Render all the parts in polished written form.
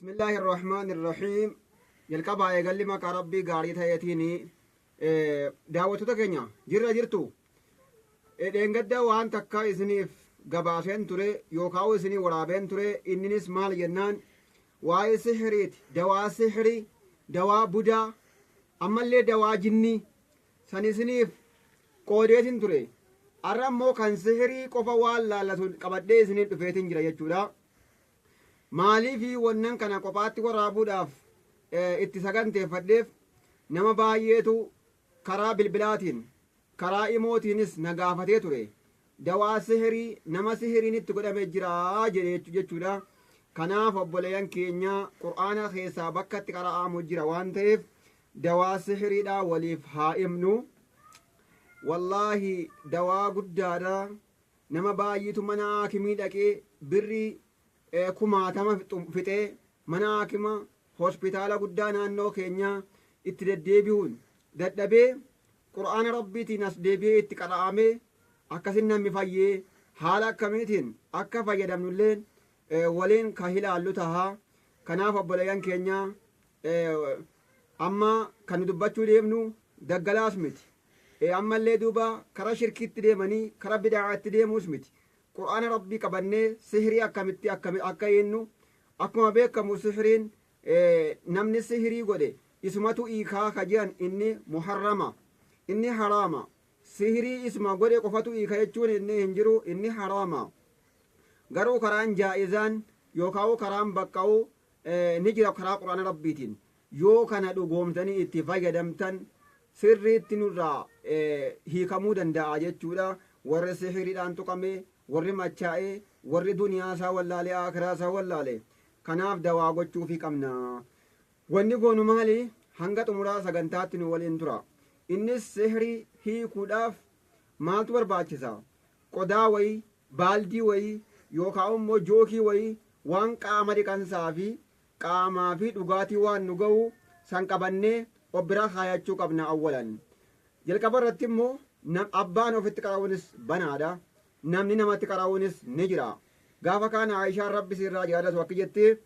Bismillaahi Irrahmaani Irrahiim. Jalqabaa eegalli maqaa Rabbii gaarii ta'eetiin daawwattoota keenya jirra jirtu. Dheengadda waan takka isiniif gabaaseen ture yookaan isinii waraabeen ture. Inninis maal jennaan, waa'ee sihiriiti. Dawaa sihirii, dawaa budaa, ammallee dawaa jinnii san isiniif qoodeetin ture. Har'a immoo kan sihirii qofa waan laallatu qabadhee isiniif dhufeetin jira jechuudha. Maaliif wannan kana kophaatti waraabuudhaaf itti saganteeffadheef, nama baay'eetu karaa bilbilaatiin, karaa imootiinis na gaafatee ture. Dawaa sihirii nama sihiriin itti godhame jira jedhe jechuudha. Kanaaf obboleeyyan keenya, Qur'aana keessaa bakka itti qara'amu jira waan ta'eef, dawaa sihiriidhaa waliif haa himnu. Wallaahi dawaa guddaadha. Nama baay'eetu mana haakimii dhaqee birrii kumaatama fixee, mana haakima hospitaala guddaa naannoo keenyaa itti deddeebi'uun dadhabee, Qur'aana Rabbiitiin as deebi'ee itti qara'amee akkasin namni fayyee, haala akkamiitiin akka fayyadamnullee waliin ka ilaallu taha. Kanaaf obboleeyyan keenya, amma kan nu dubbachuu deemnu daggalaas miti. Ammallee duuba kara shirkiitti deemanii kara bidaa'aatti deemuus miti. Qur'aana Rabbii qabannee sihirii akkamitti akka eenyu, akkuma beekamu sihiriin namni sihirii godhe isumatu hiikaa ka jedhan, inni muharrama, inni haraama. Sihirii isuma godhe qofatu hiika jechuun inni hin jiru, inni haraama. Garuu karaan jaa'izaan yookaan karaan baqqa'u ni jira. Karaa Qur'aana Rabbiitiin yoo kana dhugoomtanii itti fayyadamtan, sirriitti nurraa hiikamuu danda'a jechuudha. Warri sihiriidhaan tuqame, warri machaa'e, warri duniyaa isaa wallaale, akiraa isaa wallaale, kanaaf dawaa gochuufii qabna. Wanni goonu maali? Hanga xumuraa sagantaatti nu waliin tura. Innis sihirii hiikuudhaaf maaltu barbaachisa? Qodaa wayii, baaldii wayii yookaan immoo jookii wayii, waan qaama dhiqansaa fi qaamaa fi dhugaatii waan nu ga'u san qabannee of bira kaayachuu qabna. Awwalan jalqaba irratti immoo abbaan ofitti qara'uunis banaadha. Namni namatti qara'uunis ni jira. Gaafa kaan Aayishaan, Rabbi sirraa jaalatu, akka jettee,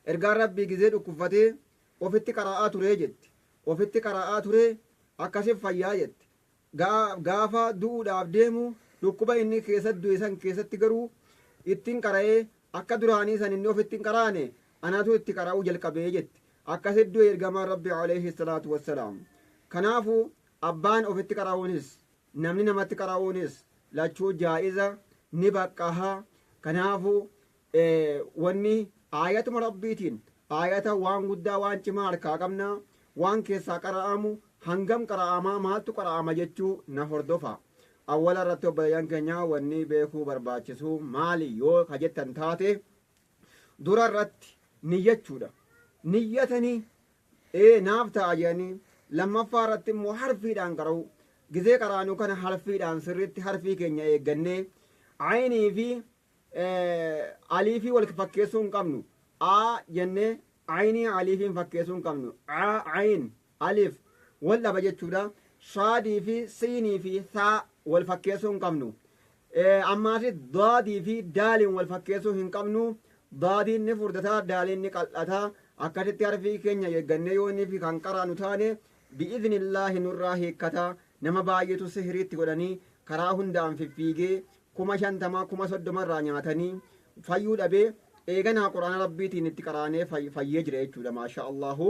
ergaan Rabbii gizee dhukkubfatee ofitti qara'aa turee jetti. Ofitti qara'aa turee akkasin fayyaa jetti. Gaafa du'uudhaaf deemu, dhukkuba inni keessatti du'e san keessatti garuu ittiin qara'ee, akka duraanii san inni ofitti hin qaraane, anatu itti qara'uu jalqabee jetti. Akkasit du'e ergamaan Rabbi alayhi salaatu wassalaam. Kanaafuu abbaan ofitti qara'uunis, namni namatti qara'uunis lachuu jaa'iza, ni baqqaha. Kanaafuu wanni aayatuma Rabbiitiin aayata waan guddaa, waan cimaa harkaa qabna. Waan keessaa qara'amu, hangam qara'amaa, maaltu qara'ama jechuu na hordofa. Awwala irratti obboleeyyan keenya, wanni beekuu barbaachisu maali yoo ka jettan taate, dura irratti niyyachuudha. Niyyatanii ee naaf ta'a jedhanii, lammaffaa irratti immoo harfiidhaan qara'u. Gizee qaraanu kana harfiidhaan sirriitti harfii keenya eeggannee, aynii fi aliifii wal fakkeessuu hin qabnu. A jennee aynii aliifiin fakkeessuu hin qabnu. A, ayin, alif wal dhaba jechuudha. Saadii fi siinii fi saa wal fakkeessuu hin qabnu. Ammaasi daadii fi daaliin wal fakkeessuu hin qabnu. Daadiin ni furdataa, daaliin ni qal'ataa. Akkasitti harfii keenya eeggannee yoo inni fi kan qaraanu taane, bi'iznillaahi nurraa hiikkataa. Nama baay'eetu sihiriitti godhanii karaa hundaan fiffiigee 50,000, 30,000 irraa nyaatanii fayyuu dhabee, eeganaa Quraana Rabbiitiin itti qaraanee fayyee jira jechuudha, maasha Allahu.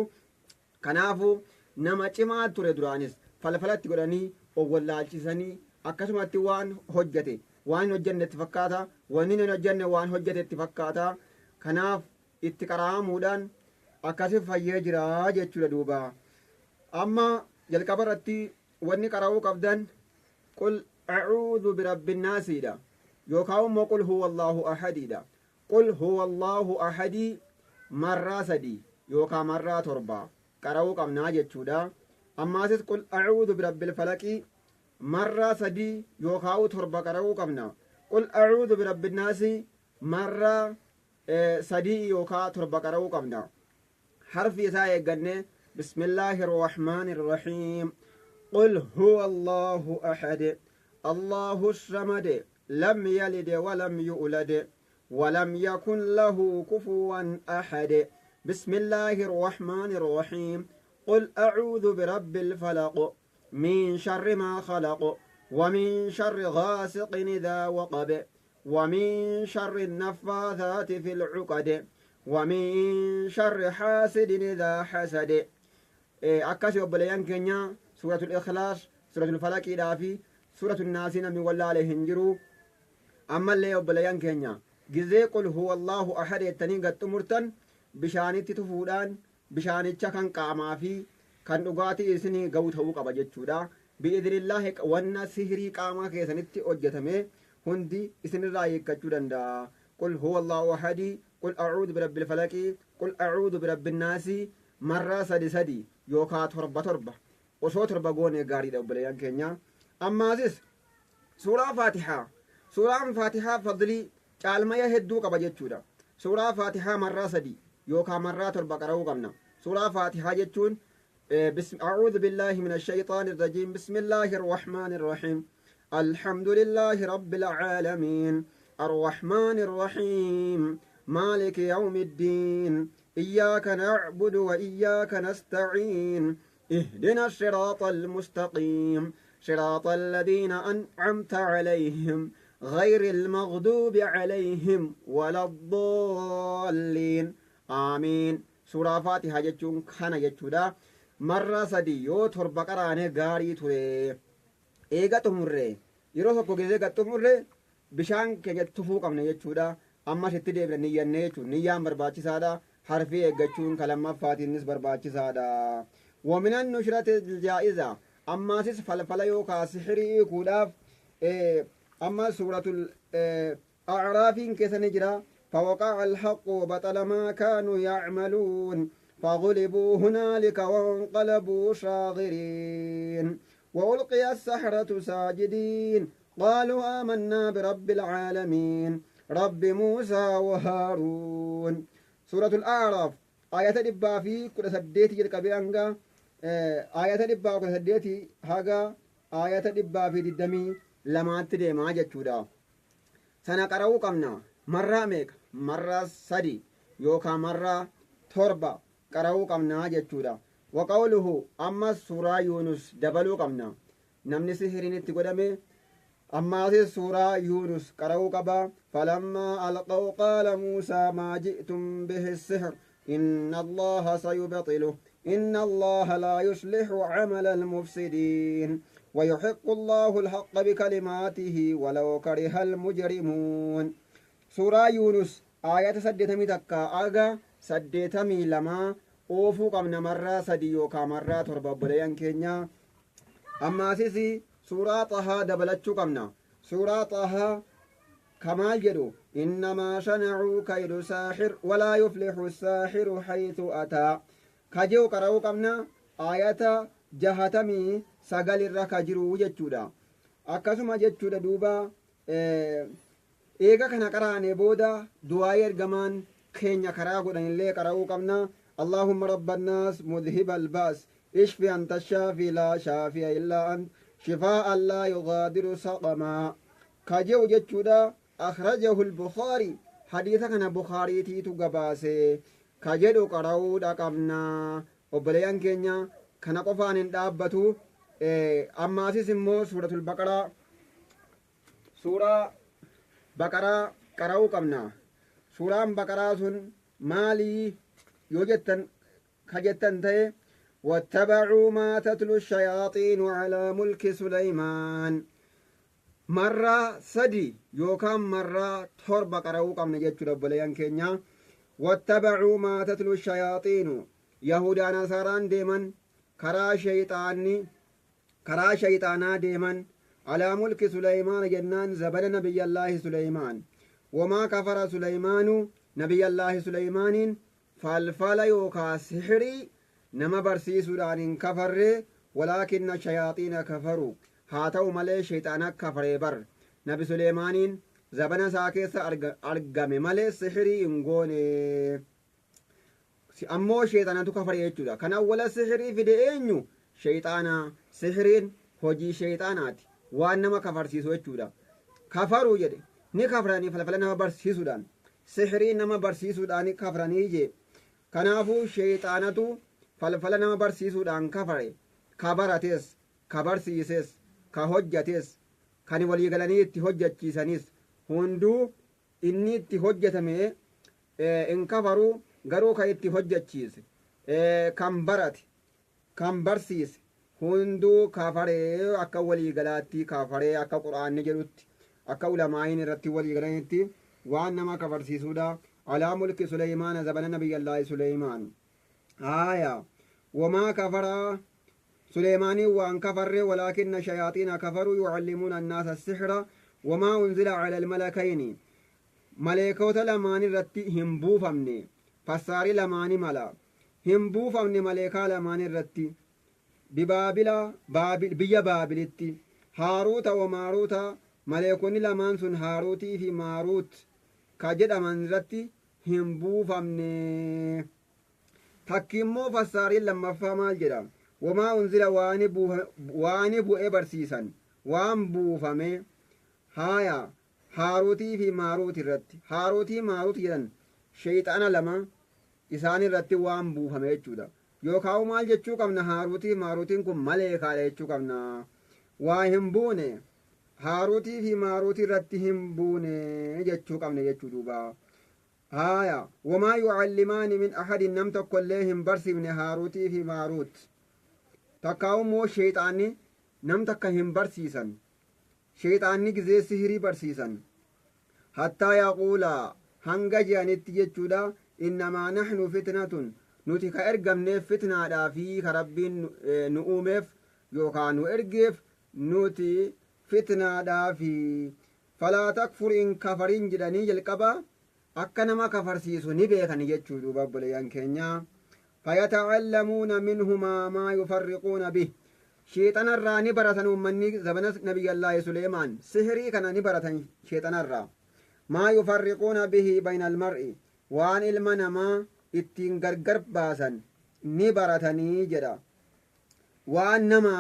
Kanaafuu nama cimaa ture duraanis falfalatti godhanii of wallaalchisanii, akkasumatti waan hojjete waan hin hojjenne itti fakkaata, wanni hin hojjenne waan hojjete itti fakkaata. Kanaaf itti qara'amuudhaan akkasi fayyee jira jechuudha. Duuba amma jalqaba irratti wanni qara'uu qabdan qul a'uudhu birabbinnaasiidha yookaan immoo qul huwa Allahu ahadiidha. Qul huwa Allahu ahadii marraa sadii yookaan marraa 7 qara'uu qabnaa jechuudha. Ammaasis qul a'uudhu birabbil falaqii marraa sadii yookaan 7 qara'uu qabna. Qul a'uudhu birabbinnaasii marraa 3 yookaan 7 qara'uu qabna. Harfi isaa eegganne. Bismillaahi irrahmaani irrahiim. Qul huwa Allahu ahad, Allahu samad, lam yalid walam yu'lad. ولم يكن له كفوا أحد. بسم الله الرحمن الرحيم. قل أعوذ برب الفلق من شر ما خلق ومن شر غاسق إذا وقب ومن شر النفاثات في العقد ومن شر حاسد إذا حسد. أكاسي وبليان كينيا سورة الإخلاص، سورة الفلق إلافي، سورة الناس نمي ولا عليهن جرو. أما اللي وبليان كينيا جزي قل هو الله أحد يتنين قد تمرتن بشاني تفودان بشاني كان قاما في كان أغاتي إسني قوت هو قبا جتشودا بإذن الله. وانا سهري قاما كيسنتي أجتمي هندي إسن الرأي كتشودان دا. قل هو الله أحد، قل أعوذ برب الفلق، قل أعوذ برب الناس مرة سدي سدي يوكا تربة تربة وصوت تربة قوني غاري دا وبليان كينيا. أما زيس سورة فاتحة، سورة فاتحة فضلي caalmaya hedduu qaba jechuudha. Suuraa Faatihaa marraa 3 yookaan marraa 7 qara'uu qabna. Suuraa Faatihaa jechuun أعوذ بالله من الشيطان الرجيم، بسم الله الرحمن الرحيم، الحمد لله رب العالمين، الرحمن الرحيم، مالك يوم الدين، إياك نعبد وإياك نستعين، اهدنا الصراط المستقيم، صراط الذين أنعمت عليهم غير المغضوب عليهم ولا الضالين، آمين. سورة فاتحة جتشون كان جتشودا مرة سدي يو تربة قرانة غاري توري إيغا تمرة يرو سوكو غيزة تمرة بشان كي تفوق من جتشودا. أما ستدي بلا نية نيتشو نية مرباتي سادا حرفي إيغا كلمة فاتي نس برباتي سادا. ومن النشرة الجائزة أما سيس فلفلا يوكا سحري كولاف. أما سورة الأعراف كيسنجرا فوقع الحق وبطل ما كانوا يعملون فغلبوا هنالك وانقلبوا صاغرين وألقي السحرة ساجدين قالوا آمنا برب العالمين رب موسى وهارون. سورة الأعراف آية دبا في كل سديتي جلك آية دبا كل سديتي هاغا آية دبا في ددمي lamaatti deemaa jechuudha. Sana qara'uu qabna. Marraa meeqa? Marraa 3 yookaan marraa 7 qara'uu qabna jechuudha. Waqawluhu ammas suuraa Yuunus dabaluu qabna. Namni sihiriin itti godhame ammaas suuraa Yuunus qara'uu qaba. Falammaa alqaw qaala Muusaa maa ji'tum bihi sihr inna Allaha sayubxiluh inna Allaha laa yuslihu camala almufsidiin. ويحق الله الحق بكلماته ولو كره المجرمون. سورة يونس آية سدتمي تكا آغا سدتمي لما أوفو قمنا مرة سديوكا مرة تربة بليان كينيا. أما سيسي سورة طه دبلتشو قمنا. سورة طه كمال جدو إنما صنعوا كيد ساحر ولا يفلح الساحر حيث أتى. كجو قرأو قمنا آية جهتمي sagal irra ka jiru jechuudha. Akkasuma jechuudha duuba eega kana qaraane booda du'aa ergamaan keenya karaa godhanillee qara'uu qabna. Allahumma rabban naas mudhib albaas ishfi anta shaafi laa shaafiya illaa ant shifaa'an laa yugaadiru saqamaa ka jedhu jechuudha. Akhrajahu al-Bukhaari hadiisa kana Bukhaariitiitu gabaase ka jedhu qara'uudha qabna. Obboleeyyan keenya kana qofaan hin dhaabbatu. Ammaasis immoo suuratul Baqaraa suuraa Baqaraa qara'uu qabna. Suuraan Baqaraa sun maalii yoo jettan ka jettan ta'e واتبعوا ما تتلو الشياطين على ملك سليمان مرة 3 يوكان مرة 7 qara'uu qabna jechuudha obboleeyyan keenya. واتبعوا ما تتلو الشياطين يهودا نصاران deeman karaa shayxaanni karaa shayxaanaa deeman على ملك سليمان جنان زبن نبي الله سليمان وما كفر سليمان نبي الله سليمان فالفلا يوكا سحري نما برسيسودان كفر ولكن الشياطين كفروا هاتو مالي شيطانا كفر بر نبي سليمان زبن ساكيس أرقم مالي سحري انغوني أمو شيطانا كفر يجودا كان أول سحري في دينيو شيطانا سحرين هجي شيطانات waan nama kafarsiisu jechuudha. Kafaruu jedhe ni kafranii falfala nama barsiisuudhaan Sihrii nama barsiisuudhaan kafranii jee. Kanaafuu sheeyxaanatu falfala nama barsiisuudhaan kafare. Ka barates, ka barsiises, ka hojjates, kan walii galanii itti hojjachiisanis hunduu inni itti hojjatame hin kafaru. Garuu kan itti hojjachiise, kan barate, kan barsiise hunduu kafaree akka walii galaatti kafaree, akka Qur'aanni jedhutti, akka ulamaa'iin irratti walii galanitti waan nama kafarsiisuudha. Alaa mulki Suleymaana, zabana Nabiyyallaahi Suleymaan. Haaya, wamaa kafaraa Suleymaaniin waan kafarre, walaakinna shayaaxiina kafaruu yucallimuuna annaasa sixra wamaa unzila cala almalakayni. Maleekoota lamaan irratti hin buufamne. Fassaarii lamaani mala hin buufamne maleekaa lamaan irratti bibaabila, biyya Baabilitti, Haaruuta wa Maaruuta. Maleekonni lamaan sun Haaruutii fi Maaruut ka jedhaman irratti hin buufamne. Takki immoo fassaariin lammaffaa maal jedha? Wamaa unzila, waani bu'ee barsiisan waan buufame. Haaya, Haaruutii fi Maaruut irratti, Haaruutii Maaruut jedhan, sheeyxaana lama isaan irratti waan buufame jechuudha. Yookaan maal jechuu qabna? Haaruutii fi Maaruutiin kun maleekaadha jechuu qabna. Waa hin buune, Haaruutii fi Maaruutii irratti hin buune jechuu qabna jechuu duuba. Haaya, wamaa yucallimaani min ahadin, nam tokkollee hin barsiifne Haaruutii fi Maaruut. Takkaa immoo sheeyxaanni nam takka hin barsiisan. Sheeyxaanni gizee sihirii barsiisan, hattaa yaquulaa, hanga je'anitti jechuudha, innamaa naxnu fitnatun, nuti ka ergamneef fitnaadhaa fi ka Rabbiin nu uumeef yookaan nu ergeef nuti fitnaadhaa fi falaa takfur, in kafarin jedhanii jalqaba akka nama kafarsiisu ni beekan jechuu duuba, obboleeyyan keenya. Fayatacallamuuna minhumaa maa yufarriquuna bih. Sheexanarraa ni baratan uummanni zabana Nabiyyallaahi Suleymaan sihirii kana ni baratan sheexanarraa. Maa yufarriquuna bihi bayna almar'i, waan ilma namaa ittiin gargar baasan ni baratanii jedha. Waan nama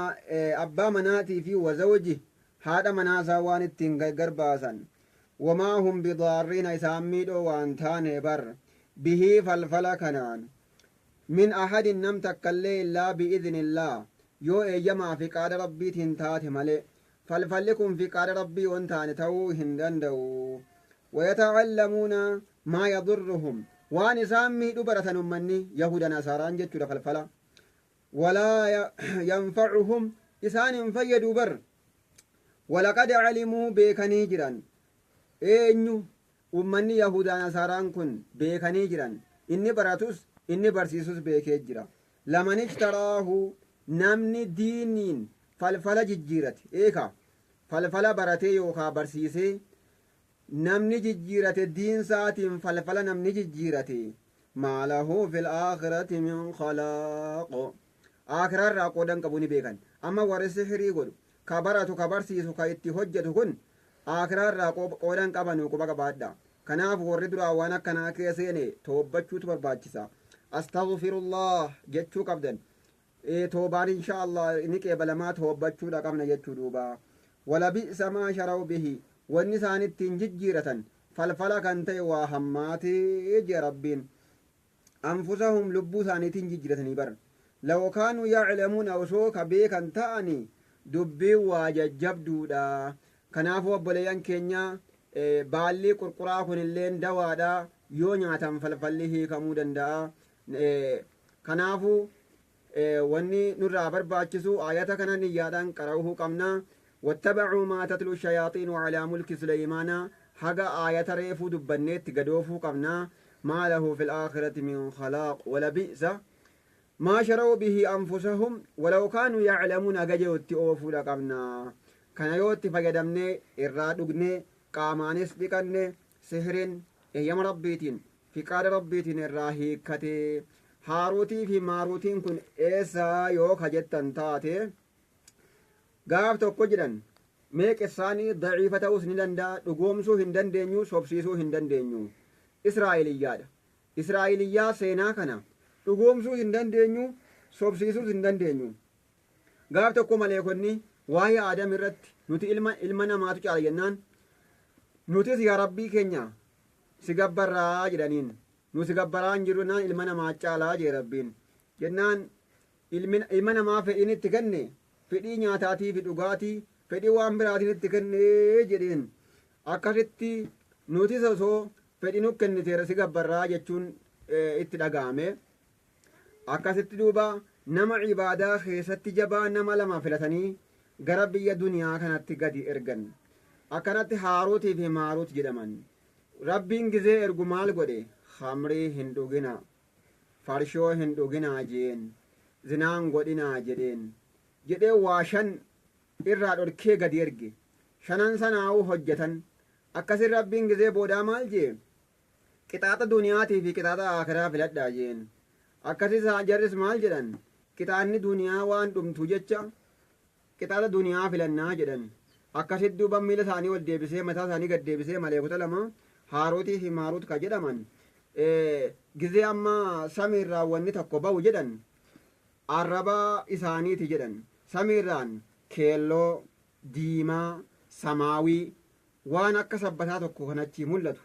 abbaa manaatii fi wazawji, haadha manaasaa waan ittiin gargar baasan. Wamaa hum bidaarriina, isaan miidhoo waan taane bar, bihii, falfala kanaan, min ahadin, nam takkallee, illaa bi'idhnillah, yoo eeyyamaa fi qaada Rabbiitiin taate malee. Falfalli kun fi qaada Rabbii yoon taane ta'uu hin danda'u. Wayatacallamuuna maa yadurruhum, waan isaan miidhu baratan ummanni Yahuda Nasaaraan jechuudha falfala. Walaa yanfacuhum, isaan hin fayyadu bar. Walaqad calimuu, beekanii jiran. Eenyu? Ummanni Yahudaa Nasaaraan kun beekanii jiran. Inni baratus inni barsiisus beekee jira. Laman ishtaraahu, namni diiniin falfala jijjiirate, eeka falfala baratee yookaa barsiisee namni jijjiirate, diinsaatiin falfala namni jijjiirate, maa lahu fil aakhirati min khalaaq, aakhiraarraa qoodan qabu ni beekan. Amma warri sihirii godhu, ka baratu, ka barsiisu, ka itti hojjetu kun aakhiraarraa qoodan qabanu quba qabaadha. Kanaaf warri duraa waan akkanaa keessa seene toobbachuutu barbaachisa. Astaghfirullah jechuu qabdan. Toobaan insha Allah ni qeebalamaa, toobbachuudha qabna jechuu duuba. Walabi'sa maa sharaw bihi, wanni isaan ittiin jijjiiratan falfala kan ta'e waa hammaatee jee Rabbiin. Anfusahum, lubbuu isaaniitiin jijjiiratanii bar. Law kaanuu yaclamuuna, osoo ka beekan ta'anii dubbiin waa jajjabduudha. Kanaafuu obboleeyyan keenya, baallii qurquraa kun illeen dawaadha. Yoo nyaatan falfalli hiikamuu danda'a. Kanaafuu wanni nurraa barbaachisu ayata kana niyyaadhaan qara'uu qabna. Wattabacuu maa tatlu shayaaxiinu calaa mulki Suleymaana, haga aayata reefuu dubbanneetti gadoofuu qabna. Maa lahu fi laakhirati min khalaaq walabi'sa maa sharaw bihi anfusahum walaw kaanuu yaclamuun haga jedhutti oofuudha qabna. Kana yoo itti fayyadamnee irraa dhugnee qaamaanis dhiqanne, sihriin eeyyama Rabbiitiin, fiqaada Rabbiitiin irraa hiikkate. Haaruutii fi Maaruutiin kun eessa yoo ka jettan taate, gaaf tokko jedhan. Mee qissaanii daciifa ta'uus ni danda'a, dhugoomsuu hin dandeenyu, sobsiisuu hin dandeenyu. Israa'eliyyaadha. Israa'eliyyaa seenaa kana dhugoomsuu hin dandeenyu, sobsiisuus hin dandeenyu. Gaaf tokko maleekonni waa'ee Aadam irratti nuti ilma namaatu caala jennaan, nutis yaa Rabbii keenya Si gabbarraa jedhaniin. Nu si gabbaraa hin jirru naan ilma namaa caalaa jee Rabbiin. Jennaan ilma namaa fedhiin itti kenne, fedhii nyaataatii fi dhugaatii, fedhii waan biraatiin itti kenne jedheen. Akkasitti nutis osoo fedhii nu kenniteera si gabbarraa jechuun itti dhaga'ame. Akkasitti duuba nama ibaadaa keessatti jabaa nama lama filatanii gara biyya duniyaa kanatti gadi ergan. Akkanatti Haaruutii fi Maaruut jedhaman. Rabbiin gizee ergu maal godhe? Khamrii hin dhuginaa, farshoo hin dhuginaa jeen, zinaan godhinaa jedheen. Jedhee waa shan irraa dhorkee gadi erge. Shanan sanaa'uu hojjetan. Akkasin Rabbiin gizee boodaa maal jee? Qixaaxa duniyaatii fi qixaaxa aakiraa filadhaa jeen. Akkasis jarris maal jedhan? Qixaanni duniyaa waan dhumtu jecha qixaaxa duniyaa filannaa jedhan. Akkasitti duuba miila isaanii ol deebisee, mataa isaanii gad deebisee, maleekota lama Haaruutii fi Maaruut ka jedhaman gizee amma samiirraa wanni tokko ba'u jedhan, arraba isaaniiti jedhan. Samiirraan keelloo, diimaa, samaawii waan akka sabbataa tokko kan achii mul'atu.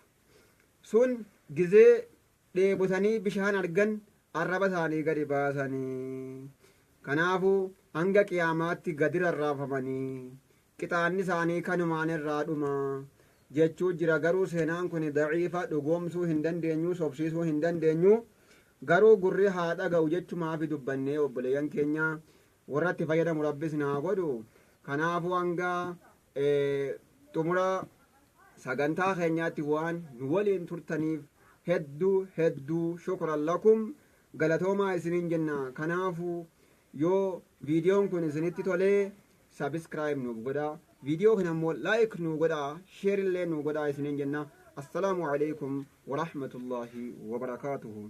Sun gizee dheebotanii bishaan argan arraba isaanii gadi baasanii. Kanaafuu hanga qiyaamaatti gadi rarraafamanii qixaanni isaanii kanumaan irraa dhuma jechuu jira. Garuu seenaan kun daciifa, dhugoomsuu hin dandeenyu, sobsiisuu hin dandeenyu. Garuu gurri haa dhaga'u jechumaafi dubbannee, obboleeyyan keenya warra itti fayyadamu Rabbis naa godhu. Kanaafuu hanga xumura sagantaa keenyaatti waan nu waliin turtaniif hedduu hedduu shukran lakum, galatoomaa isiniin jenna. Kanaafuu yoo viidiyoon kun isinitti tolee subscribe nuuf godhaa, viidiyoo kana immoo like nu godhaa, share illee nu godhaa isiniin jenna. Assalaamu alaikum warahmatullaahi wabarakaatuhu.